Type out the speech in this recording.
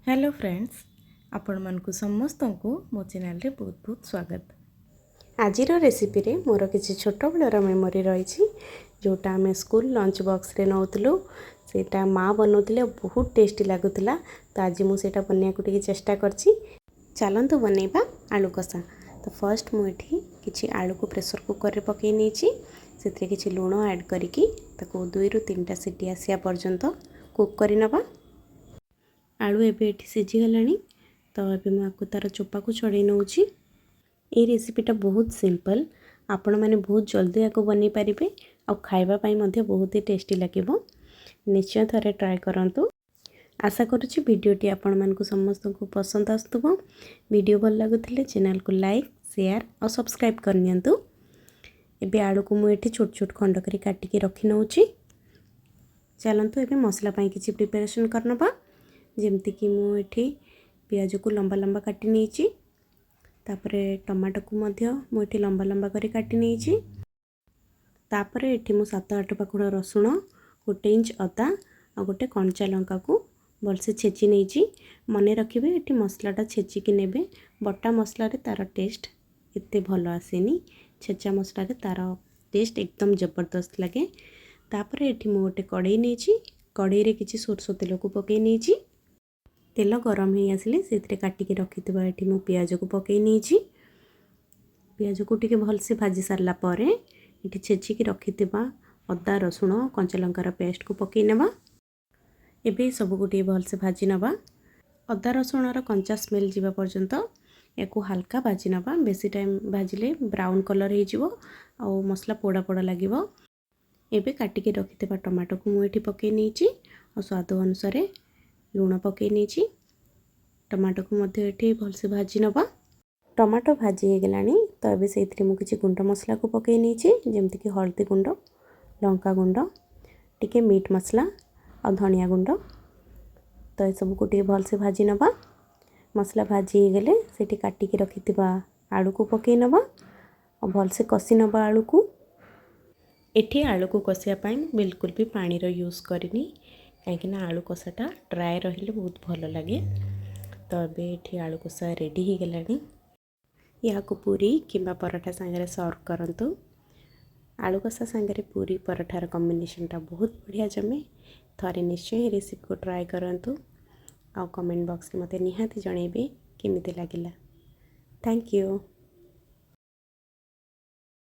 Hello friends, ଆପଣମାନଙ୍କୁ ସମସ୍ତଙ୍କୁ ମୋ ଚ୍ୟାନେଲରେ ବହୁତ ବହୁତ ସ୍ୱାଗତ। ଆଜିର ରେସିପିରେ ମୋର କିଛି ଛୋଟବେଳର ମେମୋରି ରହିଛି, ଯେଉଁଟା ଆମେ ସ୍କୁଲ ଲଞ୍ଚ ବକ୍ସରେ ନେଉଥିଲୁ। ସେଇଟା ମା' ବନାଉଥିଲେ, ବହୁତ ଟେଷ୍ଟି ଲାଗୁଥିଲା। ତ ଆଜି ମୁଁ ସେଇଟା ବନେଇବାକୁ ଟିକେ ଚେଷ୍ଟା କରିଛି। ଚାଲନ୍ତୁ ବନେଇବା ଆଳୁ କଷା। ତ ଫାର୍ଷ୍ଟ ମୁଁ ଏଠି କିଛି ଆଳୁକୁ ପ୍ରେସର କୁକରରେ ପକାଇ ନେଇଛି। ସେଥିରେ କିଛି ଲୁଣ ଆଡ଼୍ କରିକି ତାକୁ 2ରୁ 3ଟା ସିଟି ଆସିବା ପର୍ଯ୍ୟନ୍ତ କୁକ୍ କରିନେବା। ଆଳୁ ଏବେ ଏଠି ସିଝିଗଲାଣି। ତ ଏବେ ମୁଁ ଆକୁ ତା'ର ଚୋପାକୁ ଛଡ଼େଇ ନେଉଛି। ଏଇ ରେସିପିଟା ବହୁତ ସିମ୍ପଲ୍। ଆପଣମାନେ ବହୁତ ଜଲ୍ଦି ୟାକୁ ବନେଇ ପାରିବେ ଆଉ ଖାଇବା ପାଇଁ ମଧ୍ୟ ବହୁତ ହି ଟେଷ୍ଟି ଲାଗିବ। ନିଶ୍ଚୟ ଥରେ ଟ୍ରାଏ କରନ୍ତୁ। ଆଶା କରୁଛି ଭିଡ଼ିଓଟି ଆପଣମାନଙ୍କୁ ସମସ୍ତଙ୍କୁ ପସନ୍ଦ ଆସୁଥିବ। ଭିଡ଼ିଓ ଭଲ ଲାଗୁଥିଲେ ଚ୍ୟାନେଲକୁ ଲାଇକ୍, ସେୟାର ଆଉ ସବସ୍କ୍ରାଇବ୍ କରିନିଅନ୍ତୁ। ଏବେ ଆଳୁକୁ ମୁଁ ଏଠି ଛୋଟ ଛୋଟ ଖଣ୍ଡ କରି କାଟିକି ରଖି ନେଉଛି। ଚାଲନ୍ତୁ, ଏବେ ମସଲା ପାଇଁ କିଛି ପ୍ରିପାରେସନ୍ କରିନେବା। ଯେମିତିକି ମୁଁ ଏଠି ପିଆଜକୁ ଲମ୍ବା ଲମ୍ବା କାଟି ନେଇଛି। ତାପରେ ଟମାଟୋକୁ ମଧ୍ୟ ମୁଁ ଏଠି ଲମ୍ବା ଲମ୍ବା କରି କାଟି ନେଇଛି। ତାପରେ ଏଠି ମୁଁ 7-8 ପାଖୁଡ଼ା ରସୁଣ, 1 ଇଞ୍ଚ ଅଦା ଆଉ ଗୋଟେ କଞ୍ଚା ଲଙ୍କାକୁ ଭଲସେ ଛେଚି ନେଇଛି। ମନେ ରଖିବେ, ଏଠି ମସଲାଟା ଛେଚିକି ନେବେ। ବଟା ମସଲାରେ ତା'ର ଟେଷ୍ଟ ଏତେ ଭଲ ଆସେନି। ଛେଚା ମସଲାରେ ତା'ର ଟେଷ୍ଟ ଏକଦମ ଜବରଦସ୍ତ ଲାଗେ। ତାପରେ ଏଠି ମୁଁ ଗୋଟେ କଡ଼େଇ ନେଇଛି। କଡ଼େଇରେ କିଛି ସୋରିଷ ତେଲକୁ ପକାଇ ନେଇଛି। ତେଲ ଗରମ ହେଇ ଆସିଲେ ସେଥିରେ କାଟିକି ରଖିଥିବା ଏଠି ମୁଁ ପିଆଜକୁ ପକାଇ ନେଇଛି। ପିଆଜକୁ ଟିକେ ଭଲସେ ଭାଜି ସାରିଲା ପରେ ଏଠି ଛେଚିକି ରଖିଥିବା ଅଦା, ରସୁଣ, କଞ୍ଚା ଲଙ୍କାର ପେଷ୍ଟକୁ ପକାଇ ନେବା। ଏବେ ସବୁକୁ ଟିକେ ଭଲସେ ଭାଜି ନେବା। ଅଦା ରସୁଣର କଞ୍ଚା ସ୍ମେଲ୍ ଯିବା ପର୍ଯ୍ୟନ୍ତ ୟାକୁ ହାଲକା ଭାଜି ନେବା। ବେଶୀ ଟାଇମ୍ ଭାଜିଲେ ବ୍ରାଉନ୍ କଲର୍ ହେଇଯିବ ଆଉ ମସଲା ପୋଡ଼ା ପୋଡ଼ା ଲାଗିବ। ଏବେ କାଟିକି ରଖିଥିବା ଟମାଟୋକୁ ମୁଁ ଏଠି ପକାଇ ନେଇଛି ଆଉ ସ୍ୱାଦ ଅନୁସାରେ ଲୁଣ ପକାଇ ନେଇଛି। ଟମାଟୋକୁ ମଧ୍ୟ ଏଠି ଭଲସେ ଭାଜି ନେବା। ଟମାଟୋ ଭାଜି ହେଇଗଲାଣି। ତ ଏବେ ସେଇଥିରେ ମୁଁ କିଛି ଗୁଣ୍ଡ ମସଲାକୁ ପକାଇ ନେଇଛି, ଯେମିତିକି ହଳଦୀ ଗୁଣ୍ଡ, ଲଙ୍କା ଗୁଣ୍ଡ, ଟିକେ ମିଟ୍ ମସଲା ଆଉ ଧନିଆ ଗୁଣ୍ଡ। ତ ଏସବୁକୁ ଟିକେ ଭଲସେ ଭାଜି ନେବା। ମସଲା ଭାଜି ହେଇଗଲେ ସେଇଠି କାଟିକି ରଖିଥିବା ଆଳୁକୁ ପକାଇ ନେବା ଆଉ ଭଲସେ କଷି ନେବା ଆଳୁକୁ। ଏଠି ଆଳୁକୁ କଷିବା ପାଇଁ ମୁଁ ବିଲକୁଲ ବି ପାଣିର ୟୁଜ୍ କରିନି, କାହିଁକିନା ଆଳୁ କଷାଟା ଡ୍ରାଏ ରହିଲେ ବହୁତ ଭଲ ଲାଗେ। ତ ଏବେ ଏଠି ଆଳୁ କଷା ରେଡ଼ି ହେଇଗଲାଣି। ଏହାକୁ ପୁରୀ କିମ୍ବା ପରଠା ସାଙ୍ଗରେ ସର୍ଭ କରନ୍ତୁ। ଆଳୁ କଷା ସାଙ୍ଗରେ ପୁରୀ ପରଠାର କମ୍ବିନେସନ୍ଟା ବହୁତ ବଢ଼ିଆ ଜମେ। ଥରେ ନିଶ୍ଚୟ ଏ ରେସିପିକୁ ଟ୍ରାଏ କରନ୍ତୁ ଆଉ କମେଣ୍ଟ ବକ୍ସରେ ମୋତେ ନିହାତି ଜଣାଇବେ କେମିତି ଲାଗିଲା। Thank you.